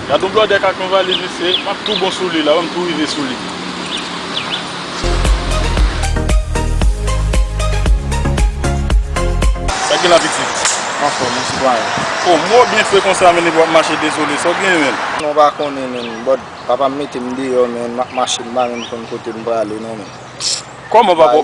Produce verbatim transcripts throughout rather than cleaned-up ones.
Gad yon blòdè k ak yon valiz, mesye, m ap tou bon sou li la, wi, m tou rive sou li. Sa gen la, pitit? Anfòm, wi, sitwayen. O, mò byen fre konsa, men, epi w ap mache dezole, sa w gen, menn? Non, w pa konnen, menn, bòd, papa m mete m deyò, menn, m ap mache, m pa menm konn kote m prale, non, menn. Kòman papa,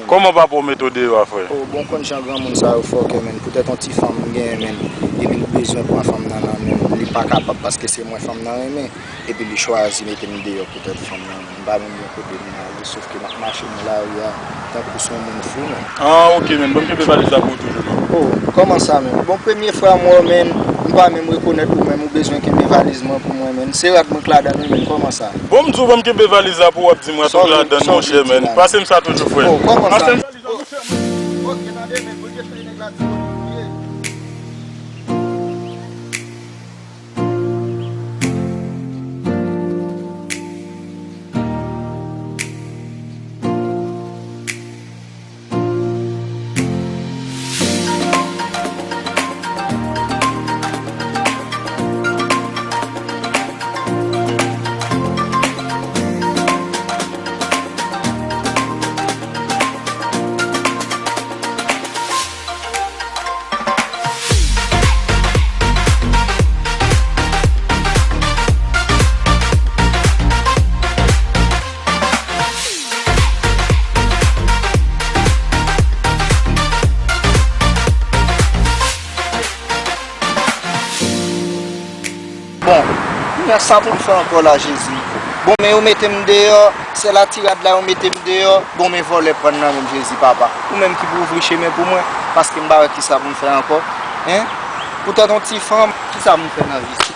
kòman papa w mete w deyò a, frè? O, bon, konn jan granmoun sa yo fòkè, menn. Poutèt yon ti fanm m genyen, menn. Epi l bezwen pran fanm nan nan men m. Li pa kapab paske se mwen fanm nan renmen. Epi li chwazi mete m deyò poutèt fanm nan, menn. M pa menm gen kote m ale, sòf ke m ap mache nan lari a tankou se yon moun fou, menn. Ah, ok, menn. Ban m kenbe valiz la pou ou toujou, non? O, kòman sa, menn? Bon, premye fwa m wè w, menn. M pa menm rekonèt ou menm. Ou bezwen kenbe valiz mwen pou mwen, menn. Se rad mwen k ladan l, wi, menn. Kòman sa? Bon, m di w ban m kenbe valiz la pou w ap di m rad ou k ladan l, monchè, menn. Pase m sa toujou, frè. Pase m valiz la, monchè. Ok, tande, men, pou l te fè nèg la di w, Bon, kounye a sa pou m fè ankò la, Jezi? Bon, men yo mete m deyò, sèl a ti rad la yo mete m deyò. Bon, men vòlè pran nan men m, Jezi, papa. Ou menm ki pou ouvri chemen pou mwen, paske m pa wè kisa pou m fè ankò. Hein? Poutèt yon ti fanm, kisa pou m fè nan vi sa?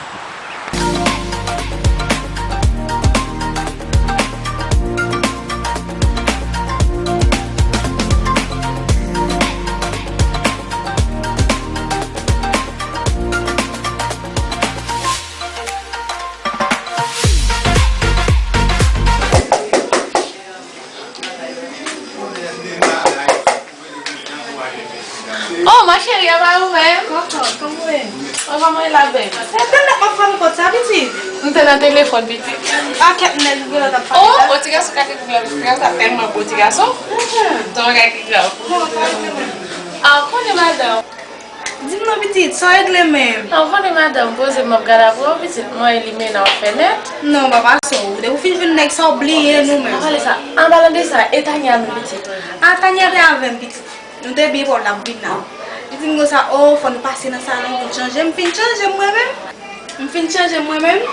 Oh, ma chérie, apa ou menm? Kòkòt, kòman w ye? Ou pa manje la, bèb? Se tèlman m ap fè m kont sa, pitit. M te nan telefòn, pitit. A, kèt nèg ou genlè t ap pale la. Oh, oh, ti gason ka te kouvè, ti gason sa tèlman bo, ti gason. Ton bagay ki grav. Ah, konnen madanm. Di m non, pitit, sa w regle menm? Ah, ou konnen madanm, poze m ap gade apre w, pitit, mwen elimine w ap fè nèt. Non, pa pase w. Depi w fin jwenn nèg sa, w bliye nou menm. Pa pale sa. An palan de sa, e Tania menm, pitit? Ah, Tania te avè m, pitit. Nou te byen pwòp, l ap vin la. Li di m konsa, oh, fò nou pase nan salon pou n chanje. M fin chanje m mwen menm. M fin chanje m mwen menm.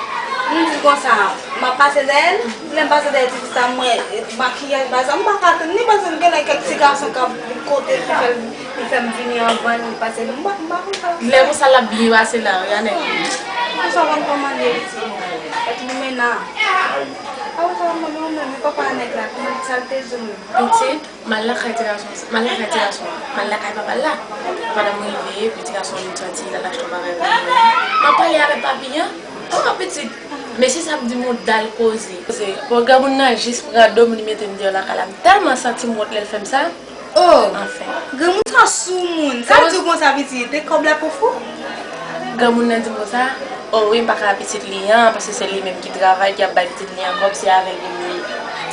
M di konsa, m ap pase dèyè l. Lè m pase dèyè ti fi sa, m wè makiyaj, bagay sa, m pa ka tann li, paske m genlè kèk ti gason k ap kote l ki fè l, ki fè m vini anvan l, paske m pa, m pa konn sa. Lè konsa l ap byen pase la, wi, a nèg. Konsa w konn kòmande, pitit. Èt nou mena. Apre sa, w ap mande w menm, e papa nèg la, kòman, sa l te di w menm? Pitit. M al lakay ti gason, m al lakay ti gason an, m al lakay papa l la. Pandan m rive, epi ti gason an vin sòti, l al achte yon bagay pou mwen. M ap pale avèk papi an. Oh, pitit, mesye sa ap di m ou dal koze. Koze. Bon, granmoun nan jis pran do m, li mete m deyò lakay la. M tèlman santi m wont lè l fè m sa. Oh, anfen. Granmoun sa soumoun. Sa l di w konsa, pitit? E kòb la pou fou? Granmoun nan di m konsa, oh wi, m pa ka pitit li an, paske se li menm ki travay, ki ap bay pitit li an kòb, se avè l pou m ye.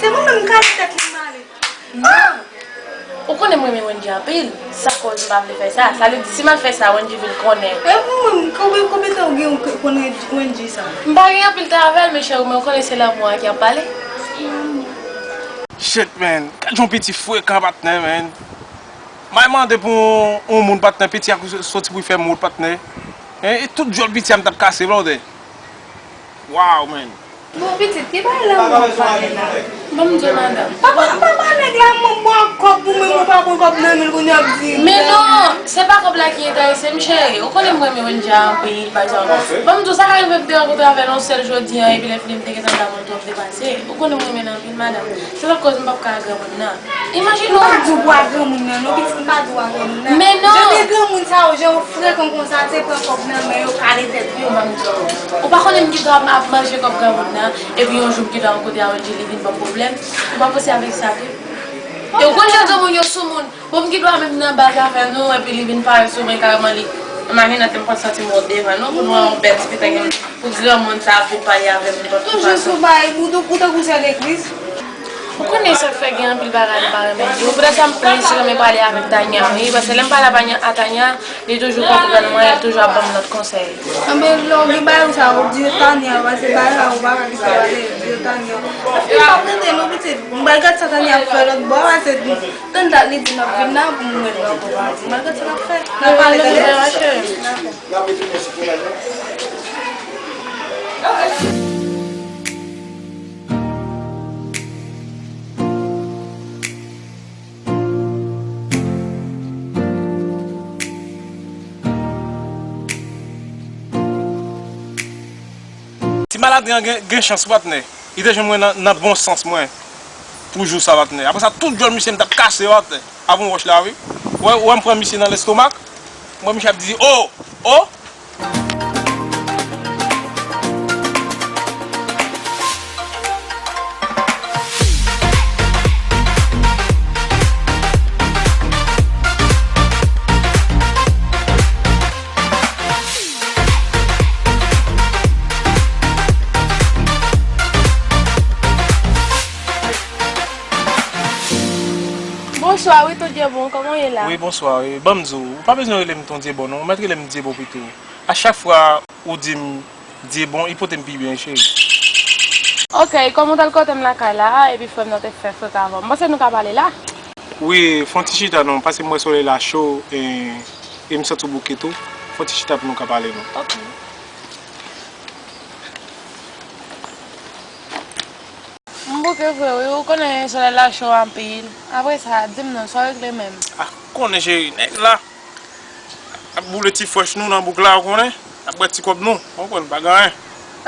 Se mwen menm m kale tèt li m ale. Non. Ou konnen m renmen Wendy anpil. Sa koz m pa vle fè sa. Sa vle di, si m al fè sa, Wendy vin konnen. E mwen menm, konbyen, konbyen tan ou gen ou k-, konn Wendy sa? M pa gen anpil tan avè l, men cheri, men ou konnen se lanmou a ki ap pale. Shit, man. Gad yon piti frekan, patnè, man. M al mande pou yon, yon moun, patnè, piti a soti pou l fè m wont, patnè. Hein, e tout djòl piti a m t ap kase, brother. Wow, man. Bon, pitit, ki bagay lanmou w ap pale la? Ban m di w, madanm. Papa, papa nèg la, mwen pran kòb pou mwen, mwen pa pran kòb nan men l, kounye a ap di. Men non, se pa kòb la ki enterese m, cheri. Ou konnen m renmen Wendy anpil, pa janm. Ban m di w, sa ka rive m te rankontre avè l yon sèl jodi a, epi lè fini m te gentan damou l twòp depase. Ou konnen m renmen l anpil, madanm. Se sa k koz m p ap ka ak granmoun nan. Imajine w. M pa di w pou al granmoun nan, non, pitit, m pa di w al granmoun nan. Men non. Jan de granmoun sa yo, jan yo frekan konsa, se pran kòb nan men yo, kale tèt yo. Ou pa konnen m gentan ap manje kòb granmoun nan, epi yon jou m gentan rankontre avè l, li vin ban m pwoblèm. Ou pa panse avèk sa tou? E ou konn jan granmoun yo soumoun. Bon, m gendwa menm nan baz avè nou, epi li vin parèt sou mwen kareman li. Marinette, m konn santi m wont devan nou, pou nou wè yon bèl ti pita gen pou granmoun sa pou pale avè m nenpòt ki fason. Toujou sou bay, ou tankou sè legliz. Ou konnen sa k fè gen anpil bagay nou pa renmen di. Poutèt sa m plis renmen pale avèk Tania, wi, paske lè m pale a Tania, li toujou konprann mwen, li toujou ap ban m lòt konsèy. Anben, lè w gen bagay ou sa, ou di Tania, paske bagay la, ou pa ka kite pale, di Tania. Epi m ap tande non, pitit, m pral gad sa Tania ap fè lòt bò, paske tann dat li di n ap vin la, pou m wè l ankò, m pral gad sa l ap fè. N ap pale, tande? Dakò. Ti maladren an gen, gen chans, patnè. Li te jwenn mwen nan, nan bon sans mwen pou jou sa, patnè. Apre sa, tout djòl misye m t ap kase yo atè avon wòch la, wi. Ou wè, ou wè m pran misye nan lestomak. Mwen, misye ap di, "O! O!" Bonswa, wi, Ton Dyebon, kòman w ye la? Wi, bonswa, wi. Ban m di w, ou pa bezwen rele m Ton Dyebon, non. Ou mèt rele m Dyebon pito. A chak fwa ou di m Dyebon, li pote m pi byen, cheri. Ok, kòm ou t al kote m lakay la, epi frè m nan te fè freka avè w, m panse nou ka pale la. Wi, fè yon ti chita non, paske m wè solèy la cho, e, e m santi w bouke tou. Fè yon ti chita pou nou ka pale non. Ok. M bouke vre wi, ou konnen solèy la cho anpil. Apre sa, di m non, sa w regle menm? Ah, konnen cheri, nèg la ap boule ti frèch nou nan bouk la, ou konnen, ap bwè ti kòb nou, ou konprann, pa gen anyen.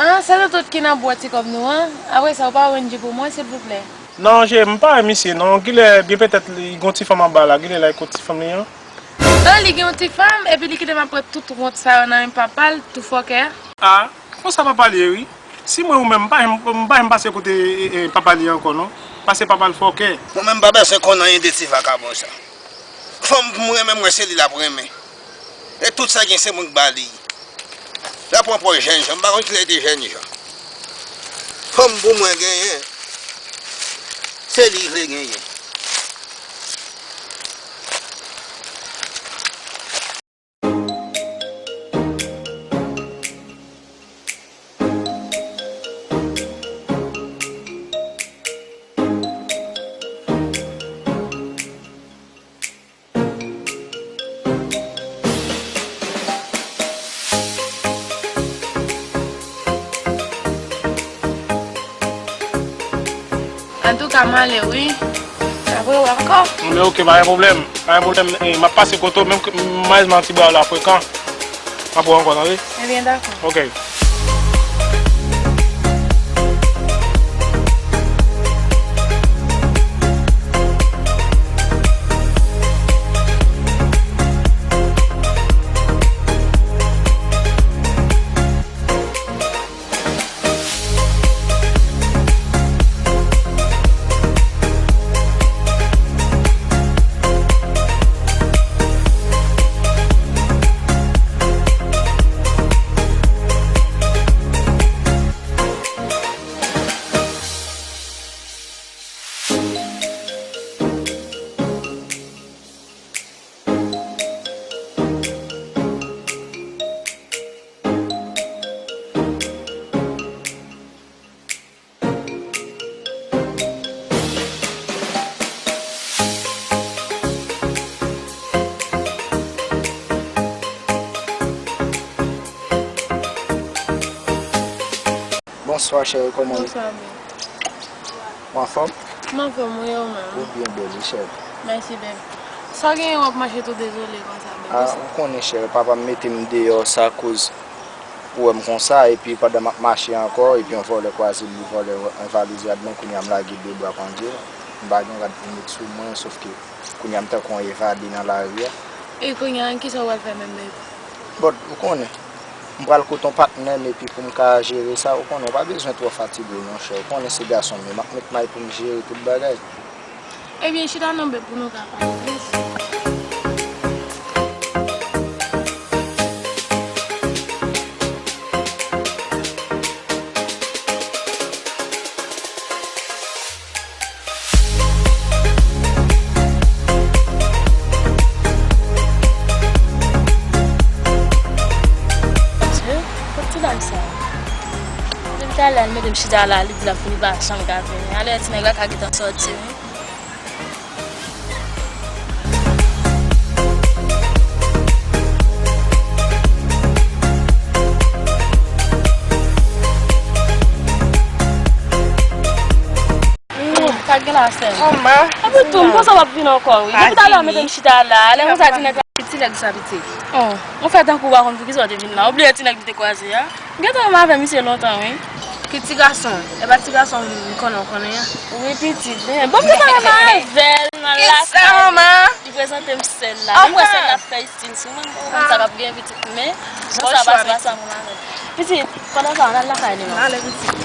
Ah, se nou tout ki nan bwè ti kòb nou an? Apre sa, ou pa wè yon dji pou mwen, silvouplè? Non, cheri, m pa wè misye non, gilè byen petèt li gon ti fanm anba la, gilè l ak yon ti fanm li an. Ah, li gen yon ti fanm, epi li kite m ap pran tout wont sa yo nan men papa l, tou fòkè. Ah, konsa papa l ye wi. Si mwen ou menm, m pa janm, m pa janm pase kote, e, e, papa li ankò non. Paske papa l fòkè. Mwen menm m pa bezwen konn anyen de ti vakabon sa. Fanm pou m renmen, m wè se li l ap renmen. E tout sa gen se mwen k ba li. L ap pran pòz jènjan, m pa konn kilè l te jènjan. Fanm pou mwen genyen, se li l vle genyen. Antouka, m ale wi. N ap rewè ankò. Anben, ok, pa gen pwoblèm. Pa gen pwoblèm. E, m ap pase kote w, menm ke m al manti bra w la frekan. M ap wè w ankò, tande? Ebyen, dakò. Ok. Bonswa, cheri, kòman w ye? Bonswa, babe. Ou anfòm? M anfòm, wi, e ou menm? Ou byen bèl, wi, cheri. Mèsi, babe. Sa w genyen w ap mache tou dezole konsa, babe? Ah, ou konnen, cheri, papa m mete m deyò, sa koz ou wè m konsa, epi pandan m ap mache ankò, epi yon vòlè kwaze m, li vòlè yon valiz rad mwen, kounye a m lage de bra pandye, m pa gen rad pou m met sou mwen, sòf ke kounye a m tankou yon evade nan lari a. E kounye a, kisa w pral fè menm, babe? But, ou konnen, m pral kote yon patnè m epi pou m ka jere sa, ou konnen, ou pa bezwen twò fatige w non, chè, ou konnen se gason m ye, m ap met may pou m jere tout bagay. Ebyen, chita non, babe, pou nou ka pale plis. Alè, al mete m chita la, li di l ap vini, pa janm ka vini. Alè, ti nèg la ka gentan sòti, wi. Sa k gen la, sè m? Manman. Epi tou, m panse w ap vin ankò, wi. Depi talè w mete m chita la, lè konsa ti nèg la. Ki ti nèg sa, pitit? Oh, ou fè tankou w pa konn poukisa w te vin la. Ou bliye ti nèg li te kwaze a? M gentan renmen avè misye lontan, wi. Ki ti gason? E pa ti gason m konnen w konnen an? Wi, pitit. Bon, m gentan renmen avè l nan lakay. Kisa, manman? Li prezante m sè l la. Menm wè sè l la ap fè estil sou mwen, m konn sa p ap gen pitit. Men, jan sa pase, pa sa moun avè l. Pitit, pandan sa, ann al lakay nou non. Ale, pitit.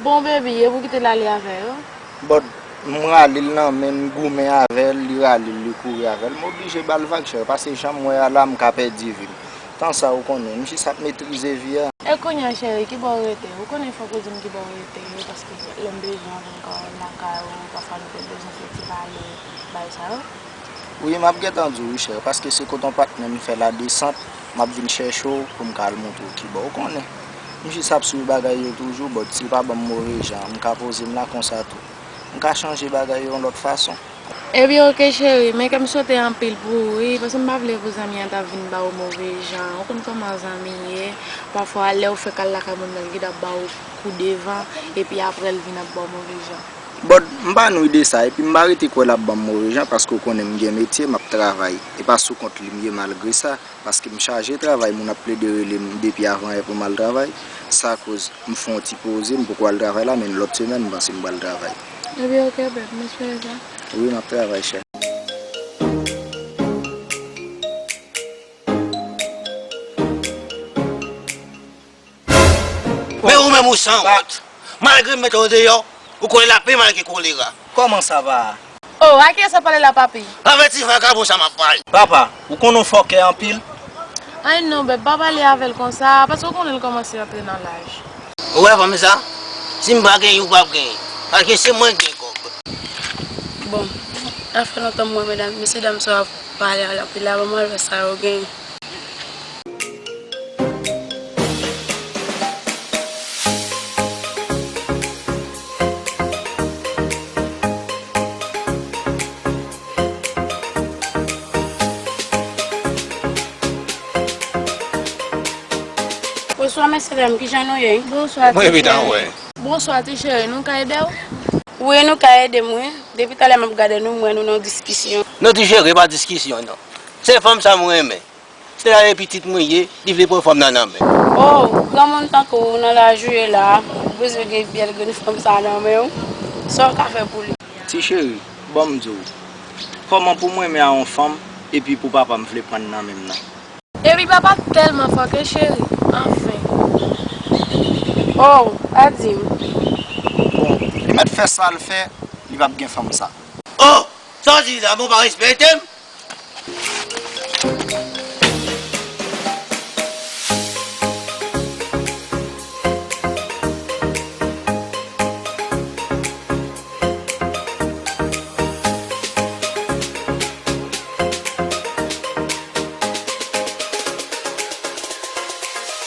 Bon, baby, e pou kite l ale avè yo? But, m rale l nan men, m goumen avè l, li rale l, li kouri avè l. M oblije ba l vag, chè, paske jan m wè a la, m ka pèdi vi m. Tan sa, ou konnen, m jis ap metrize vi a. E kounye a, cheri, ki bò w rete? Ou konnen fòk ou di m ki bò w rete, paske lè m bezwen w, m ka al lakay ou, pafwa nou konn bezwen fè ti pale, bagay sa yo. Wi, m ap gentan di w wi, chè, paske se kote yon patnè m fè ladesant, m ap vin chèche w pou m ka al montre w kibò. Ou konnen, m jis ap swiv bagay yo toujou, but si l pa ban m move jan, m ka poze m la konsa tou. M ka chanje bagay yo yon lòt fason. Ebyen, oke, cheri, men ke m swete anpil pou ou, wi, paske m pa vle pou zanmi an ta vin ba w move jan. Ou konn kòman zanmi ye, pafwa, lè w fèk al lakay moun nan, li gentan ba w kou devan, epi apre l vin ap ba w move jan. But, m pa nwi de sa, epi m pa rete kwè l ap ban m move jan, paske w konnen m gen metye, m ap travay. E pa sou kont li m ye malgre sa, paske m chaje travay, moun ap plede rele m depi avan yè pou m al travay. Sa koz m fè yon ti poze, m poko al travay la, men lòt semèn, m panse m pral travay. Ebyen, oke, bèb, m espere sa. Wi, m ap travay, chè. Men ou menm ou sanwont. Malgre m mete w deyò, ou konnen l ap pi mal ke kolera. Kòman sa, pa? Oh, a kiyès w ap pale la, papi? Avèti vagabon sa m ap pale. Papa, ou konnen w fòkè anpil. Ay non, bèb, pa pale avè l konsa, paske w konnen l kòmanse antre nan laj. Ou wè fanm sa? Si m pa genyen, ou p ap genyen. Paske se mwen k gen kòb. Bon, sa fè lontan m wè medam, mesye dam sa w ap pale anpil la, ban m al wè sa yo genyen. Bonswa, mesye dam, kijan nou ye? Bonswa, ti cheri. Mwen byen, wè. Bonswa, ti cheri, nou ka ede w? Wi, nou ka ede m, wi. Depi talè m ap gade nou, m wè nou nan diskisyon. Non, ti cheri, e pa diskisyon, non. Se fanm sa m renmen. Se la e pitit mwen ye, li vle pran fanm nan nan men. Oh, granmoun tankou w nan laj ou ye la, ou bezwen gen bèl grenn fanm sa nan men w. Sa w ka fè pou li? Ti cheri, ban m di w, kòman pou mwen renmen a yon fanm, epi pou papa m vle pran nan men m nan? Epi papa tèlman fòkè, cheri, anfen. Oh, pa di m. Bon, li mèt fè sa l fè, li p ap gen fanm sa. Oh, sa w di la, bon, pa respekte m?